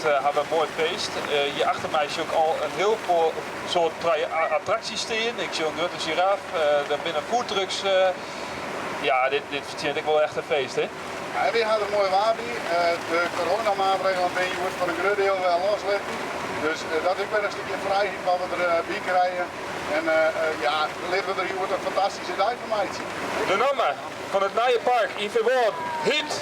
Hjoed hawwe we in moai feest. Hjir achter my sjoch ik al in hiel soad attraksjes stean. Ik sjoch in grutte giraf, der binne foodtrucks. Ja, dit fertsjinnet ek wol echt in feest, hè? Ja, wy hawwe der moai waar by. De coronamaatregelen binne hjoed foar in grut diel wer loslitten. Dus dat is ek wer in stikje frijheid wat we derby krije. En ja, litte we der hjoed in fantastyske dei fan meitsje. De namme fan it nije park yn Feanwâlden hyt.